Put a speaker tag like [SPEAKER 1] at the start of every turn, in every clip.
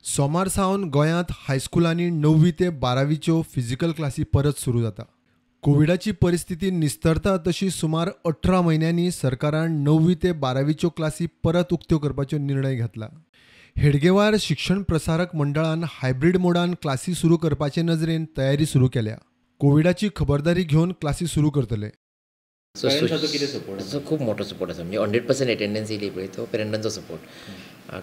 [SPEAKER 1] सोमार सावन गोंयांत हायस्कुलांनी 9वी ते 12वीच्यो फिजिकल क्लासी परत सुरू जाता. कोविडाची परिस्थिती निस्तरता तशी सुमार 18 म्हयन्यांनी सरकारान 9वी ते 12वीच्यो क्लासी परत उक्त्यो करपाचो निर्णय घेतला. हेडगेवार शिक्षण प्रसारक मंडळान हायब्रीड मोडान क्लासी सुरू करपाचे नजरेन तयारी सुरू केल्या. कोविडाची खबरदारी घेवन क्लासी सुरू करतले.
[SPEAKER 2] खूब मोठो सपोर्ट आसा, म्हणजे 100% एटेंडन्स येयली पळय तो पेरंटांचो सपोर्ट.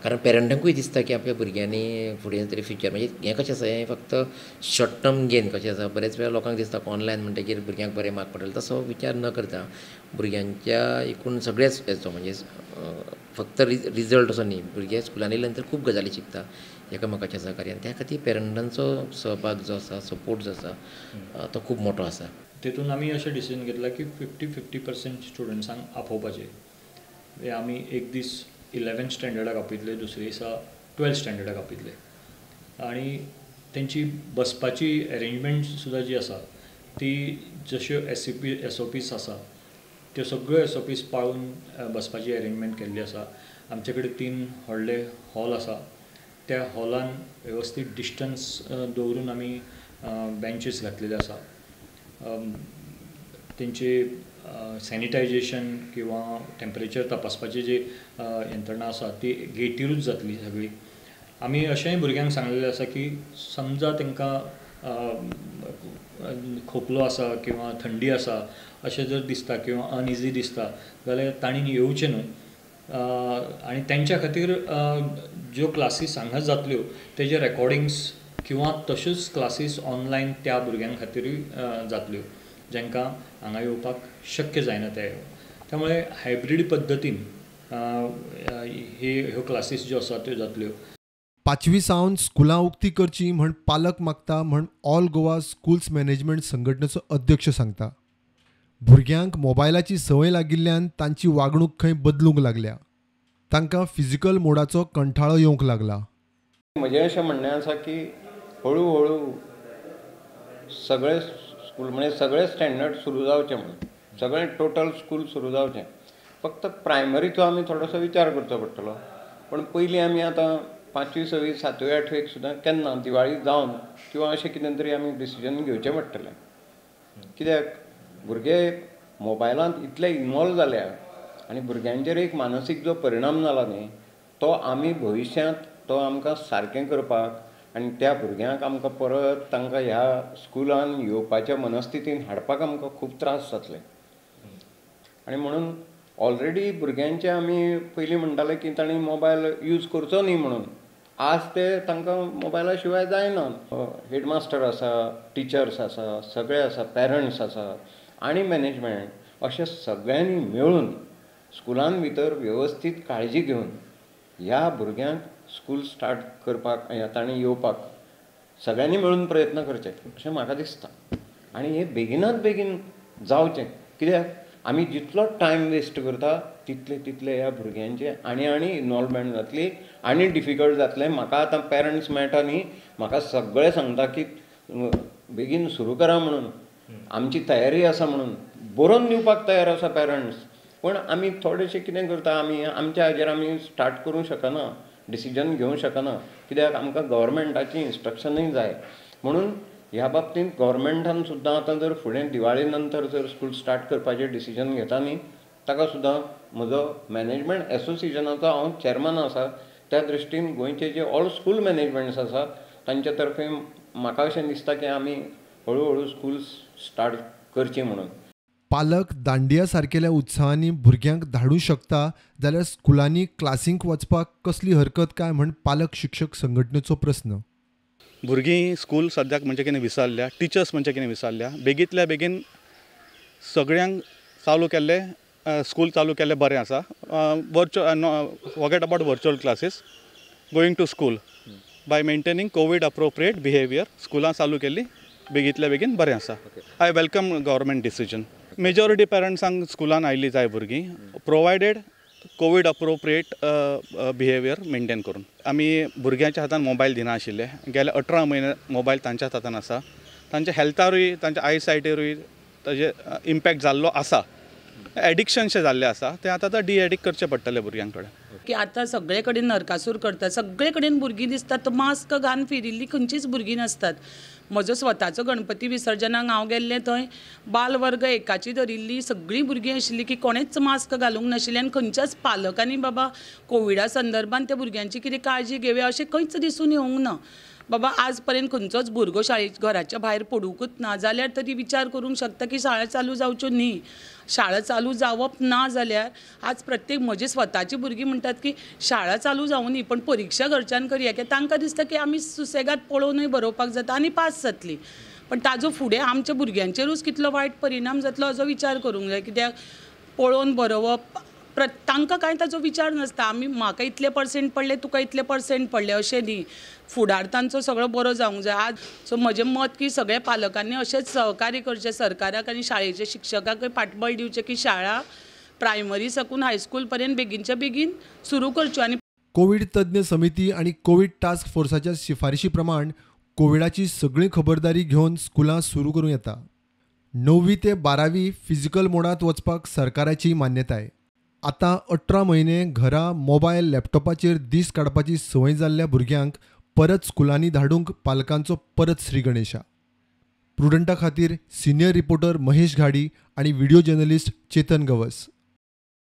[SPEAKER 2] कारण पेरंटांकूय दिसता की आपल्या भुरग्यांनी फुडें तरी फ्युचर, म्हणजे हें कशें आसा, हें फक्त शॉर्ट टर्म गेन कशें आसा. बरेच वेळा लोकांक दिसता ऑनलायन म्हणटकीर भुरग्यांक बरे मार्क पडटले, तसो विचार न करता भुरग्यांच्या एकूण सगळेच हेचो म्हणजे फक्त रिजल्ट असो न्ही, भुरगे स्कुलान येयल्या नंतर खूब गजाली शिकता एकामेकाच्या सहकार्यान. त्या खातीर पेरंटांचो सहभाग जो आसा, सपोर्ट जो आसा तो खूब मोठो आसा.
[SPEAKER 3] तेतून आमी अशें डिसिजन घेतलां की 50-50% स्टुडंट्सांक आपोवपाचें. आमी एक दीस 11th स्टँडर्डाक आपयतले, दुसरे दिसा 12th स्टँडर्डाक आपयतले आनी तेंची बसपाची एरेंजमेंट सुद्दां जी आसा ती जश्यो SOPs आसा त्यो सगळ्यो SOPs पाळून बसपाची एरेंजमेंट केल्ली आसा. आमचे कडेन 3 व्हडले हॉल आसा, त्या हॉलान वेवस्थीत डिस्टन्स दवरून आमी बेंचीस घातलेले आसा. तेंचे सॅनिटायजेशन किंवा टेम्परेचर तपासपाची जी यंत्रणा आसा ती गेटीरूच जातली सगळी. आमी अशेंय भुरग्यांक सांगलेलें आसा की समजा तांकां खोकलो आसा किंवा थंडी आसा अशें जर दिसता किंवा अनइजी दिसता जाल्यार तांणी येवचें न्हू. आनी तेंच्या खातीर ज्यो क्लासीस हांगा जातल्यो तेजे रेकॉर्डिंग्स किंवा तश्योच क्लासीस ऑनलायन त्या भुरग्यां खातीरूय जातल्यो जांकां हांगा येवपाक शक्य जायना ते. त्यामुळे हायब्रीड पद्दतीन ह्यो क्लासीस ज्यो आसा त्यो जातल्यो.
[SPEAKER 1] 5वी सावन स्कुलां उक्ती करची म्हण पालक मागता म्हण ऑल गोवा स्कूल्स मॅनेजमेंट संघटनेचो अध्यक्ष सांगता. भुरग्यांक मोबायलाची संवय लागिल्ल्यान तांची वागणूक खंय बदलूंक लागल्या. तांकां फिजिकल मोडाचो कंठाळो येवंक लागला.
[SPEAKER 4] म्हजें अशें म्हणणें आसा की हळू हळू सगळे स्कूल म्हणजे सगळे स्टँडर्ड सुरू जावचे म्हणून, सगळें टोटल स्कूल सुरू जावचें. फक्त प्रायमरीचो आमी थोडोसो विचार करचो पडटलो. पण पयलीं आमी आतां 5वी 6वी 7वी 8वेक सुद्दां केन्ना दिवाळी जावन किंवा अशें कितें तरी आमी डिसिजन घेवचें पडटलें. कित्याक भुरगे मोबायलांत इतले इनवॉल्व जाल्या आनी भुरग्यांचेर एक मानसीक जो परिणाम जाला न्ही तो आमी भविश्यांत तो आमकां सारकें करपाक आनी त्या भुरग्यांक आमकां परत तांकां ह्या स्कुलान येवपाच्या मनस्थितीन हाडपाक आमकां खूब त्रास जातले. आनी म्हणून ऑलरेडी भुरग्यांचे आमी पयलीं म्हणटाले की तांणी मोबायल यूज करचो न्ही म्हणून, आज ते तांकां मोबायला शिवाय जायना. हेडमास्टर आसा, टिचर्स आसा, सगळे आसा, पेरंट्स आसा आनी मॅनेजमेंट, अशें सगळ्यांनी मेळून स्कुलान भितर वेवस्थीत काळजी घेवन ह्या भुरग्यांक स्कूल स्टार्ट करपाक ताणें येवपाक सगळ्यांनी मेळून प्रयत्न करचे अशें म्हाका दिसता. आनी हें बेगिनात बेगीन जावचें, कित्याक आमी जितलो टायम वेस्ट करता तितले तितले ह्या भुरग्यांचे आनी आनी इनवॉल्वमेंट जातली आनी डिफिकल्ट जातलें. म्हाका आतां पेरंट्स मेळटा न्ही, म्हाका सगळे सांगता की बेगीन सुरू करा म्हणून, आमची तयारी आसा म्हणून, बरोवन दिवपाक तयार आसा पेरंट्स. पण आमी थोडेशें कितें करता, आमी आमच्या हाजेर आमी स्टार्ट करूंक शकना, डिसिजन घेवंक शकना, कित्याक आमकां गव्हर्मेंटाची इन्स्ट्रक्शनूय जाय. म्हणून ह्या बाबतींत गव्हर्मेंटान सुद्दां आतां जर फुडें दिवाळे नंतर जर स्कूल स्टार्ट करपाचें डिसिजन घेता न्ही ताका सुद्दां म्हजो मॅनेजमेंट एसोसिएशनाचो हांव चॅरमन आसा, त्या दृश्टीन गोंयचे जे ऑल स्कूल मॅनेजमेंट्स आसा तांचे तर्फे म्हाका अशें दिसता की आमी हळू हळू स्कूल स्टार्ट करची म्हणून.
[SPEAKER 1] पालक दांडिया सारकेल्या उत्सवांनी भुरग्यांक धाडूं शकता जाल्यार स्कुलांनी क्लासींक वचपाक कसली हरकत काय म्हण पालक शिक्षक संघटनेचो प्रस्न.
[SPEAKER 5] भुरगीं स्कूल सद्याक म्हणजे कितें विसरल्या, टिचर्स म्हणजे कितें विसरल्या. बेगींतल्या बेगीन सगळ्यांक चालू केल्ले स्कूल चालू केल्लें बरें आसा. Virtual forget about virtual classes, going to school by maintaining COVID appropriate behaviour स्कुलां चालू केल्ली बेगींतल्या बेगीन बरें आसा. I welcome government decision. Majority पेरंट्सांक स्कुलान आयिल्ली जाय भुरगीं, provided Covid appropriate behaviour maintain करून. आमी भुरग्यांच्या हातान मोबायल दिनाशिल्ले, गेले 18 म्हयने मोबायल तांच्याच हातान आसा. तांच्या हेल्थारूय, तांच्या आयसायटीरूय ताजे इम्पॅक्ट जाल्लो आसा. एडिक्शनशें जाल्लें आसा, तें आतां आतां डी एडिक्ट करचें पडटलें भुरग्यां कडेन.
[SPEAKER 6] की आतां सगळे कडेन नरकासूर करतात, सगळे कडेन भुरगीं दिसतात मास्क घालून फिरिल्लीं खंयचीच भुरगीं नासतात. म्हजो स्वताचो गणपती विसर्जनाक हांव गेल्लें थंय बाल वर्ग एकाची धरिल्ली सगळीं भुरगीं आशिल्लीं की कोणेच मास्क घालूंक नाशिल्लें आनी खंयच्याच पालकांनी बाबा कोविडा संदर्भान त्या भुरग्यांची कितें काळजी घेवया अशें खंयच दिसून येवंक ना. बाबा आज पर्यंत खंयचोच भुरगो शाळे घराच्या भायर पडुंकूच ना जाल्यार तरी विचार करूंक शकता की शाळा चालू जावच्यो न्ही. शाळा चालू जावप ना जाल्यार आज प्रत्येक म्हजी स्वताची भुरगीं म्हणटात की शाळा चालू जावं न्ही पण परिक्षा घरच्यान करया, कित्याक तांकां दिसता की आमी सुसेगाद पळोवनूय बरोवपाक जाता आनी पास जातली. पण ताजो फुडें आमच्या भुरग्यांचेरूच कितलो वायट परिणाम जातलो हाजो विचार करूंक जाय. कित्याक पळोवन बरोवप तांकां कांय ताजो विचार नासता. आमी म्हाका इतले पर्सेंट पडले तुका इतले पर्सेंट पडले अशें न्ही, फुडार तांचो सगळो बरो जावंक जाय. आज सो म्हजें मत की सगळ्या पालकांनी अशेंच सहकार्य करचें सरकाराक आनी शाळेच्या शिक्षकांकय फाटबळ दिवचें की शाळा प्रायमरी साकून हायस्कूल पर्यंत बेगीनच्या बेगीन सुरू करच्यो. आनी
[SPEAKER 1] कोवीड तज्ञ समिती आनी कोवीड टास्क फोर्साच्या शिफारशी प्रमाण कोविडाची सगळी खबरदारी घेवन स्कुलां सुरू करूं येता. 9वी ते 12वी फिजिकल मोडांत वचपाक सरकाराची मान्यताय. आतां 18 म्हयने घरा मोबायल लॅपटॉपाचेर दीस काडपाची संवय जाल्ल्या भुरग्यांक परत स्कुलांनी धाडूंक पालकांचो परत श्री गणेशा. प्रुडंटा खातीर सिनियर रिपोर्टर महेश घाडी आनी व्हिडिओ जर्नलिस्ट चेतन गवस.